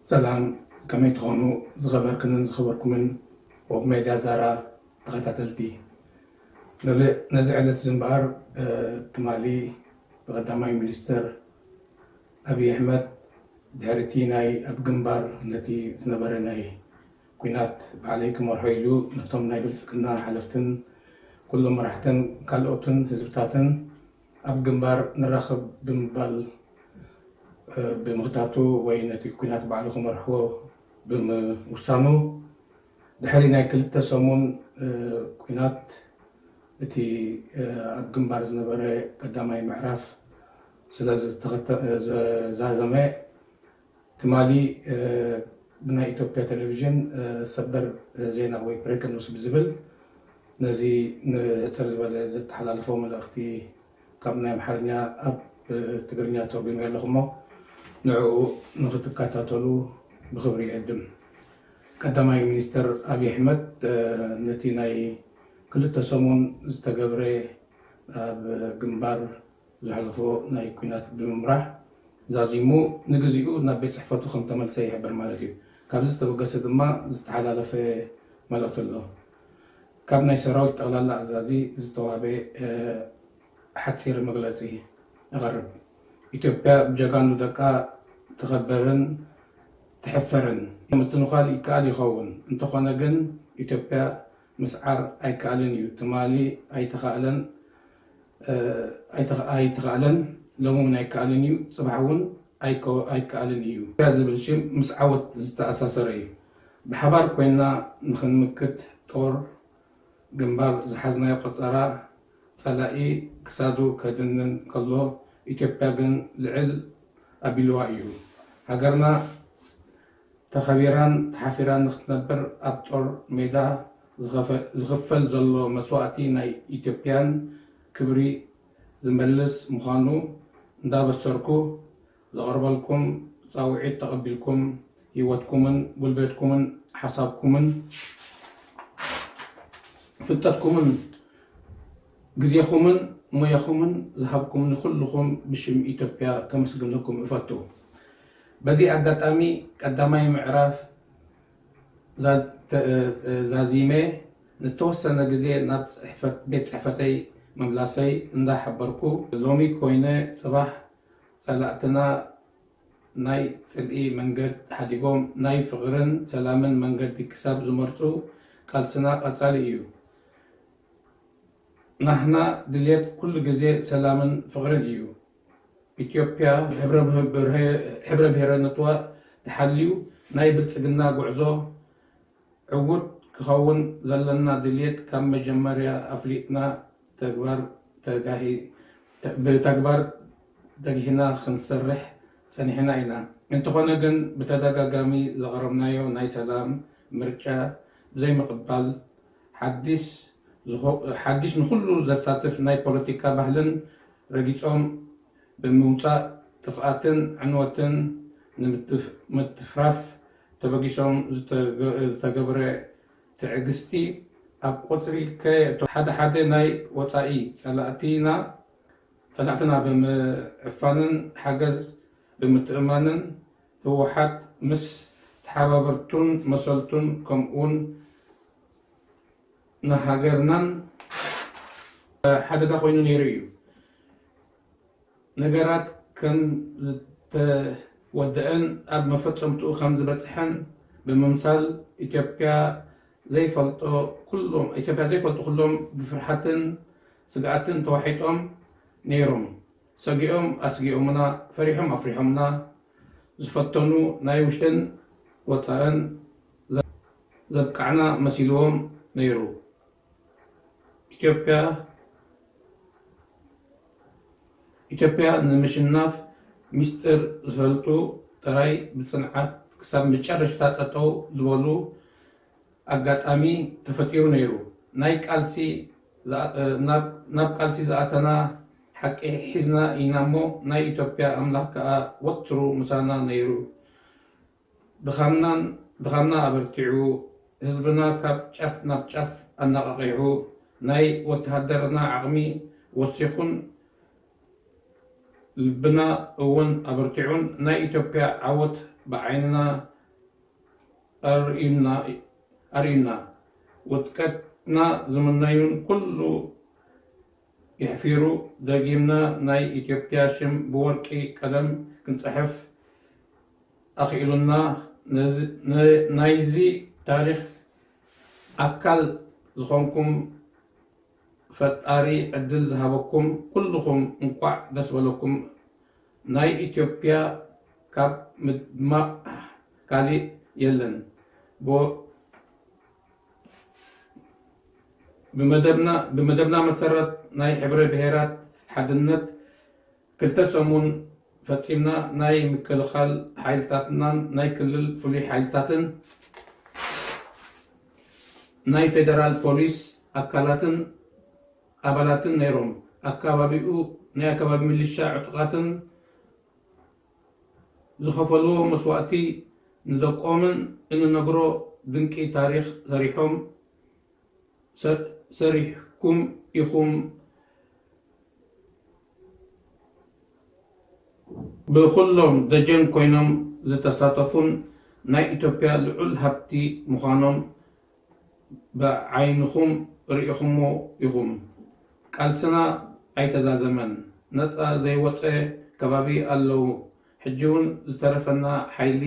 ሰላም፣ ከመይ ትኾኑ ዝኸበርክንን ዝኸበርኩምን ወብ ሜድያ ዛራ ተኸታተልቲ? ሎለ ነዚ ዕለት እዚ እምበኣር፣ እ፣ ትማሊ ብቐዳማይ ሚኒስተር ኣብይ ኣሕመድ ድሕሪ እቲ ናይ ኣብ ግንባር ነቲ ዝነበረ ናይ ኲናት ባዕለይ ክመርሖ ኢሉ ነቶም ናይ ብልጽግና ሓለፍትን ኩሎም መራሕትን ካልኦትን ህዝብታትን ኣብ ግንባር ንራኸብ ብምባል፣ እ፣ ብምኽታቱ ወይ ነቲ ኲናት ባዕሉ ክመርሕዎ ብምውሳኑ፣ ድሕሪ ናይ ክልተ ሰሙን፣ እ፣ ኲናት እቲ፣ እ፣ ኣብ ግንባር ዝነበረ ቀዳማይ ምዕራፍ ስለ ዝተኸተ-፣ እ፣ ዘዛዘመ፣ ትማሊ፣ እ፣ ብናይ ኢትዮጵያ ቴሌቪዥን፣ እ፣ ሰበር ዜና ወይ ብሬኪንግ ኒውስ ብዝብል ነዚ ንሕጽር ዝበለ ዘተሓላልፎ መልእኽቲ ካብ ናይ ኣምሓርኛ ኣብ፣ እ፣ ትግርኛ ተርጉመ ኣለኹ እሞ ንዕኡ ንኽትከታተሉ ብኽብሪ ይዕድም። ቀዳማይ ሚኒስተር ኣብይ ኣሕመድ፣ እ፣ ነቲ ናይ ክልተ ሰሙን ዝተገብረ ኣብ ግንባር ዘሕለፎ ናይ ኲናት ብምምራሕ ዛዚሙ ንግዚኡ ናብ ቤት ጽሕፈቱ ከም ተመልሰ ይሕብር ማለት እዩ። ካብዚ ዝተበገሰ ድማ ዝተሓላለፈ መልእኽቲ ኣሎ። ካብ ናይ ሰራዊት ጠቕላላ ኣዛዚ ዝተዋህበ፣ እ፣ ሓጺር መግለጺ የቕርብ። ኢትዮጵያ ብጀጋኑ ደቃ ትኸበርን ትሕፈርን። ምትንዃል ይከኣል ይኸውን፣ እንተኾነ ግን ኢትዮጵያ ምስዓር ኣይከኣልን እዩ። ትማሊ ኣይተኻእለን፣ እ፣ ኣይተኸ-፣ ኣይተኻእለን፣ ሎሚ እውን ኣይከኣልን እዩ፣ ጽባሕ እውን ኣይከ-፣ ኣይከኣልን እዩ። ኢትዮጵያ ዝብል ሽም ምስ ዓወት ዝተኣሳሰረ እዩ። ብሓባር ኮይንና ንኽንምክት ጦር ግንባር ዝሓዝናዮ ቆጸራ ጸላኢ ክሳዱ ከድንን ከሎ፣ ኢትዮጵያ ግን ልዕል ኣቢልዋ እዩ። ሃገርና ተኸቢራን ተሓፊራን ንኽትነብር ኣብ ጦር ሜዳ ዝኸፈ-፣ ዝኽፈል ዘሎ መስዋእቲ ናይ ኢትዮጵያን ክብሪ ዝመልስ ምዃኑ እንዳበሰርኩ፣ ዘቕርበልኩም ጻውዒት ተቐቢልኩም፣ ህይወትኩምን ጉልበትኩምን ሓሳብኩምን ፍልጠትኩምን ግዜኹምን ሞያኹምን ዝሃብኩምኒ ኩልኹም ብሽም ኢትዮጵያ ከመስግነኩም እፈቱ። በዚ ኣጋጣሚ ቀዳማይ ምዕራፍ ዛ-፣ ተ-፣ ዛዚመ ንተወሰነ ግዜ ናብ ጽሕፈት-፣ ቤት ጽሕፈተይ ምምላሰይ እንዳሓበርኩ፣ ሎሚ ኮይነ ጽባሕ ጸላእትና ናይ ጽልኢ መንገድ ሓዲጎም ናይ ፍቕርን ሰላምን መንገዲ ክሳብ ዝመርጹ ቃልስና ቀጻሊ እዩ። ናህና ድልየት ኩሉ ግዜ ሰላምን ፍቕርን እዩ። ኢትዮጵያ ሕብረ ብህ-፣ ብርሄ-፣ ሕብረ ብሄራውነትዋ ተሓልዩ ናይ ብልጽግና ጉዕዞ ዕዉት ክኸውን ዘለና ድልየት ካብ መጀመርያ ኣፍሊጥና ተግባር ተጋሂ-፣ ተ-፣ ብተግባር ተጊህና ክንሰርሕ ጸኒሕና ኢና። እንተኾነ ግን ብተደጋጋሚ ዘቕረብናዮ ናይ ሰላም ምርጫ ብዘይምቕባል ሓዲስ ዝኾ-፣ ሓዲስ ንኹሉ ዘሳትፍ ናይ ፖለቲካ ባህልን ረጊጾም ብምውጻእ ጥፍኣትን ዕንወትን ንምትፍ-፣ ምትፍራፍ ተበጊሶም ዝተገ-፣ ዝተገብረ ትዕግስቲ ኣብ ቁጽሪ ከየእቶ ሓደ ሓደ ናይ ወጻኢ ጸላእቲና፣ ጸላእትና ብምዕፋንን ሓገዝ ብምትእማንን ህወሓት ምስ ተሓባበርቱን መሰልቱን ከምኡውን ንሃገርናን ሓደጋ ኮይኑ ነይሩ እዩ። ነገራት ከም ዝተወደአን ኣብ መፈጸምትኡ ከም ዝበጽሐን ብምምሳል ኢትዮጵያ ዘይፈልጦ ኩሎም፣ ኢትዮጵያ ዘይፈልጡ ኩሎም ብፍርሓትን ስግኣትን ተዋሒጦም ነይሮም። ሰጊኦም ኣስጊኦምና፣ ፈሪሖም ኣፍሪሖምና፣ ዝፈተኑ ናይ ውሽጥን ወጻእን ዘ-፣ ዘብቃዕና መሲልዎም ነይሩ። ኢትዮጵያ፣ ኢትዮጵያ ንምሽናፍ ሚስጥር ዝፈልጡ ጥራይ ብጽንዓት ክሳብ መጨረሽታ ጠጠው ዝበሉ ኣጋጣሚ ተፈጢሩ ነይሩ። ናይ ቃልሲ ዝኣ-፣ ናብ፣ ናብ ቃልሲ ዝኣተና ሓቂ ሒዝና ኢና እሞ፣ ናይ ኢትዮጵያ ኣምላኽ ከኣ ወትሩ ምሳና ነይሩ። ድኻምናን፣ ድኻምና ኣበርቲዑ፣ ህዝብና ካብ ጫፍ ናብ ጫፍ ኣነቓቒሑ፣ ናይ ወተሃደርና ዓቕሚ ወሲኹን ልብና እውን ኣበርቲዑን፣ ናይ ኢትዮጵያ ዓወት ብዓይንና ኣርእዩና ኣርእዩና። ውድቀትና ዝምነዩን ኩሉ የሕፊሩ። ደጊምና ናይ ኢትዮጵያ ሽም ብወርቂ ቀለም ክንጽሕፍ ኣኽኢሉና። ነዚ- ነ- ናይዚ ታሪኽ ኣካል ዝኾንኩም ፈጣሪ ዕድል ዝሃበኩም ኩልኹም እንቋዕ ደስ በለኩም። ናይ ኢትዮጵያ ካብ ምድማቕ ካሊእ የለን። ብመደብና መሰረት ናይ ሕብረ ብሄራት ሓድነት ክልተ ሰሙን ፈፂምና ናይ ምክልኻል ሓይልታትናን ናይ ክልል ፍሉይ ሓይልታትን ናይ ፌደራል ፖሊስ ኣካላትን ኣባላትን ነይሮም። ኣካባቢኡ ናይ ኣካባቢ ሚሊሻ ዕጡቓትን ዝኸፈልዎ መስዋእቲ ንደቆምን እንነግሮ ድንቂ ታሪኽ ሰሪሖም ሰሪሕኩም ኢኹም። ብኹሎም ደጀን ኮይኖም ዝተሳተፉን ናይ ኢትዮጵያ ልዑል ሃብቲ ምዃኖም ብዓይንኹም ርኢኹሞ ኢኹም። ቃልስና ኣይተዛዘመን። ነፃ ዘይወፀ ከባቢ ኣለዉ። ሕጂ እውን ዝተረፈና ሓይሊ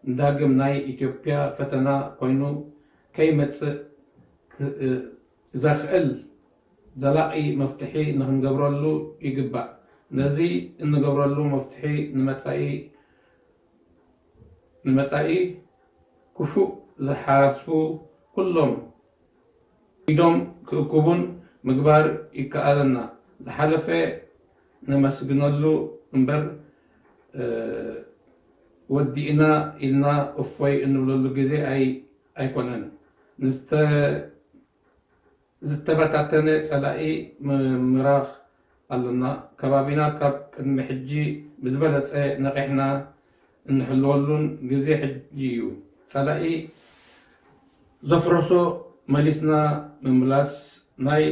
ንዳግም ናይ ኢትዮጵያ ፈተና ኮይኑ ከይመፅእ ዘኽእል ዘላቒ መፍትሒ ንኽንገብረሉ ይግባእ። ነዚ እንገብረሉ መፍትሒ ንመፃኢ ንመፃኢ ክፉእ ዝሓስቡ ኩሎም ኢዶም ክእክቡን ምግባር ይከኣለና። ዝሓለፈ ነመስግነሉ እምበር ወዲእና ኢልና እፎይ እንብለሉ ግዜ ኣይኮነን። ዝተበታተነ ፀላኢ ምምራኽ ኣሎና። ከባቢና ካብ ቅድሚ ሕጂ ብዝበለፀ ነቒሕና እንሕልወሉን ግዜ ሕጂ እዩ። ፀላኢ ዘፍረሶ መሊስና ምምላስ ናይ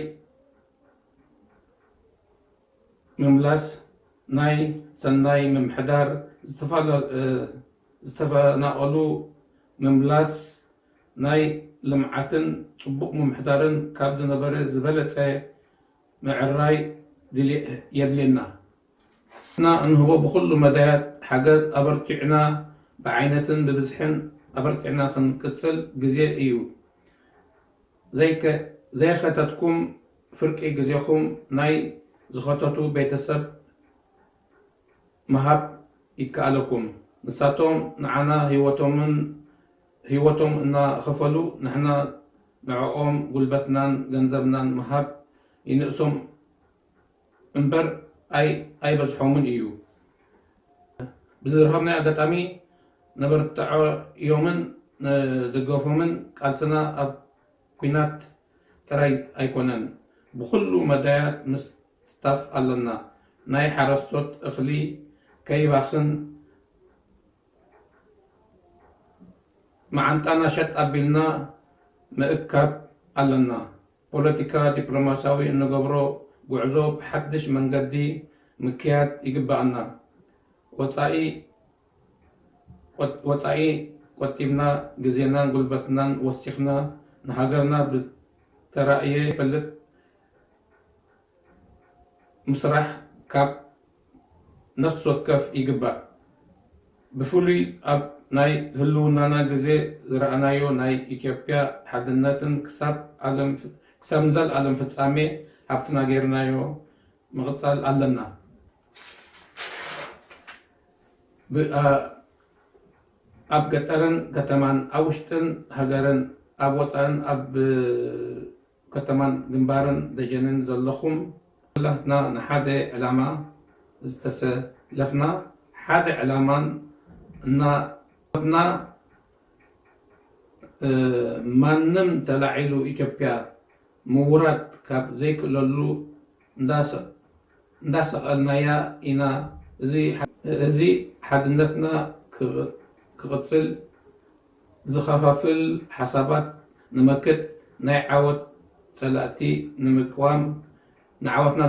ምምላስ ናይ ሰናይ ምምሕዳር ዝተፈናቐሉ ምምላስ ናይ ልምዓትን ፅቡቕ ምምሕዳርን ካብ ዝነበረ ዝበለፀ ምዕራይ የድልየና። ንሕና እንህቦ ብኹሉ መዳያት ሓገዝ ኣበርቲዕና ብዓይነትን ብብዝሕን ኣበርቲዕና ክንቅፅል ግዜ እዩ። ዘይኸተትኩም ፍርቂ ግዜኹም ናይ ዝኸተቱ ቤተሰብ ምሃብ ይከኣለኩም። ንሳቶም ንዓና ህይወቶምን ህይወቶም እናኸፈሉ ንሕና ንዕኦም ጉልበትናን ገንዘብናን ምሃብ ይንእሶም እምበር ኣይበዝሖምን እዩ። ብዝረኸብናዮ ኣጋጣሚ ነበርትዖዮምን ንድገፎምን። ቃልስና ኣብ ኲናት ጥራይ ኣይኮነን፣ ብኹሉ መዳያት ምስታፍ ኣለና። ናይ ሓረስቶት እኽሊ ከይባኽን መዓንጣና ሸጥ ኣቢልና ምእካብ ኣለና። ፖለቲካ ዲፕሎማሲያዊ እንገብሮ ጉዕዞ ብሓድሽ መንገዲ ምክያድ ይግበኣና። ወፃኢ ወፃኢ ቆጢብና ግዜናን ጉልበትናን ወሲኽና ንሃገርና ብተራእየ ይፈልጥ ምስራሕ ካብ ነፍሲ ወከፍ ይግባእ። ብፍሉይ ኣብ ናይ ህልውናና ግዜ ዝረኣናዮ ናይ ኢትዮጵያ ሓድነትን ክሳብ ዘልኣለም ፍፃሜ ሃብትና ገይርናዮ ምቕፃል ኣለና። ኣብ ገጠርን ከተማን፣ ኣብ ውሽጥን ሃገርን፣ ኣብ ወፃእን ኣብ ከተማን ግንባርን ደጀንን ዘለኹም ኩላትና ንሓደ ዕላማ ዝተሰለፍና ሓደ ዕላማን እናወትና ማንም ተላዒሉ ኢትዮጵያ ምውራድ ካብ ዘይክእለሉ እንዳሰቐልናያ ኢና። እዚ ሓድነትና ክቕፅል ዝኸፋፍል ሓሳባት ንመክት፣ ናይ ዓወት ፀላእቲ ንምቅዋም፣ ንዓወትና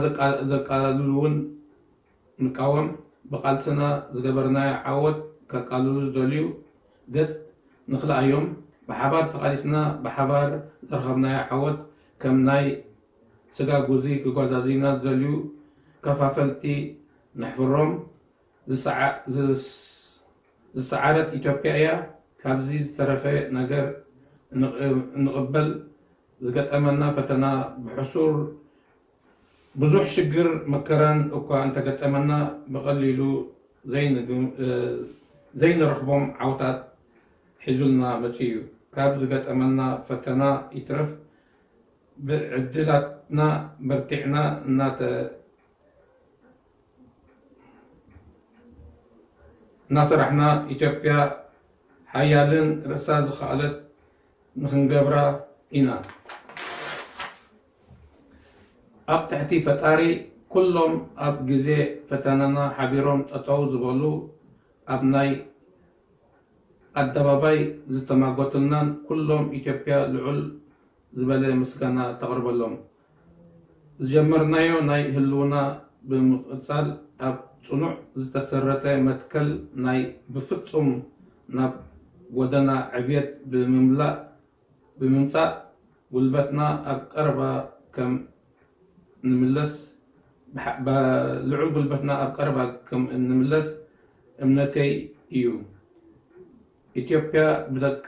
ዘቃልሉ እውን ንቃወም። ብቃልስና ዝገበርናዮ ዓወት ከቃልሉ ዝደልዩ ገፅ ንኽልኣዮም። ብሓባር ተቓሊስና ብሓባር ዘርኸብናዮ ዓወት ከም ናይ ስጋ ጉዚ ክጓዛዝዩና ዝደልዩ ከፋፈልቲ ነሕፍሮም። ዝሰዓረት ኢትዮጵያ እያ። ካብዚ ዝተረፈ ነገር እንቕበል። ዝገጠመና ፈተና ብሕሱር ብዙሕ ሽግር መከራን እኳ እንተገጠመና ብቐሊሉ ዘይንረኽቦም ዓውታት ሒዙልና መፂኡ እዩ። ካብ ዝገጠመና ፈተና ይትረፍ ብዕድላትና በርቲዕና እናተ እናሰራሕና ኢትዮጵያ ሓያልን ርእሳ ዝኸኣለት ንኽንገብራ ኢና። ኣብ ትሕቲ ፈጣሪ ኩሎም ኣብ ግዜ ፈተናና ሓቢሮም ጠጠው ዝበሉ ኣብ ናይ ኣደባባይ ዝተማጎትልናን ኩሎም ኢትዮጵያ ልዑል ዝበለ ምስጋና ተቕርበሎም። ዝጀመርናዮ ናይ ህልውና ብምቕጻል ኣብ ጽኑዕ ዝተሰረተ መትከል ናይ ብፍጹም ናብ ጎደና ዕብየት ብምምላእ ብምምጻእ ጉልበትና ኣብ ቀረባ ከም ንምለስ ልዑል ጉልበትና ኣብ ቀረባ ከም እንምለስ እምነተይ እዩ። ኢትዮጵያ ብደቃ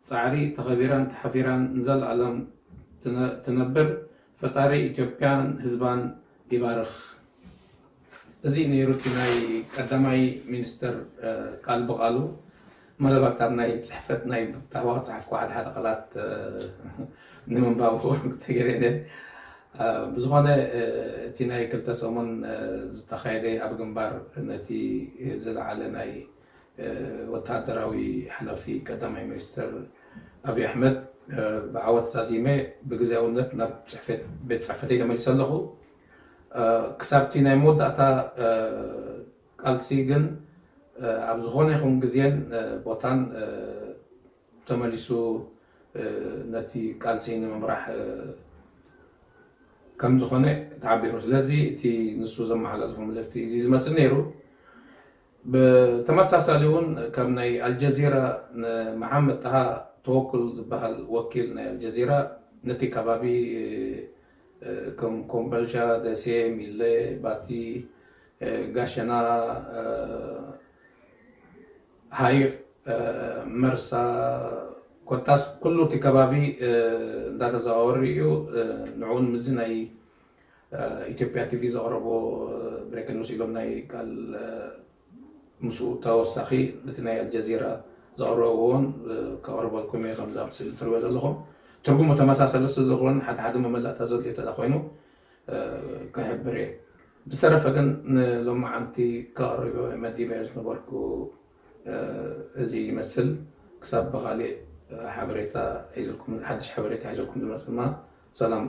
ፃዕሪ ተኸቢራን ተሓፊራን ንዘለኣለም ትነብር። ፈጣሪ ኢትዮጵያን ህዝባን ይባርኽ። እዚ ነይሩ እቲ ናይ ቀዳማይ ሚኒስትር ቃል ብቃሉ። መለባት ኣብ ናይ ፅሕፈት ናይ ታህዋ ፅሓፍኩ ሓደ ሓደ ቃላት ንምንባብ ተገይረ። ብዝኾነ እቲ ናይ ክልተ ሰሙን ዝተኻየደ ኣብ ግንባር ነቲ ዝለዓለ ናይ ወተሃደራዊ ሓላፊ ቀዳማይ ሚኒስትር ኣብይ ኣሕመድ ብዓወት ዛዚመ ብግዜያውነት ናብ ቤት ፅሕፈተይ ተመሊሰ ኣለኹ። ክሳብቲ ናይ መወዳእታ ቃልሲ ግን ኣብ ዝኾነ ይኹን ግዜን ቦታን ተመሊሱ ነቲ ቃልሲ ንምምራሕ ከም ዝኾነ ተሓቢሩ። ስለዚ እቲ ንሱ ዘመሓላለፎ መልእኽቲ እዚ ዝመስል ነይሩ። ብተመሳሳሊ እውን ካብ ናይ ኣልጀዚራ ንመሓመድ ጣሃ ተወኩል ዝበሃል ወኪል ናይ ኣልጀዚራ ነቲ ከባቢ ከም ኮምበልሻ፣ ደሴ፣ ሚለ፣ ባቲ፣ ጋሸና፣ ሃይቕ፣ መርሳ ኮታስ ኩሉ እቲ ከባቢ እንዳተዘዋወረ እዩ ንዕኡን ምዚ ናይ ኢትዮጵያ ቲቪ ዘቕረቦ ብሬክን ኒውስ ኢሎም ናይ ቃል ምስኡ ተወሳኺ ነቲ ናይ ኣልጀዚራ ዘቕረብዎ እውን ከቕርበልኩም እየ። ከምዚ ኣብ ስእሊ ትሪእዎ ዘለኹም ትርጉሙ ተመሳሳሊ ስለዝኾነ ሓደ ሓደ መመላእታ ዘድልዮ እንተ ኮይኑ ክሕብር እየ። ብዝተረፈ ግን ንሎማዓንቲ ከቕርብ መዲበ ዝነበርኩ እዚ ይመስል። ክሳብ ብኻሊእ ሓበሬታ ሒዝልኩም ሓድሽ ሓበሬታ ሒዝልኩም ዝመፅእ ድማ ሰላም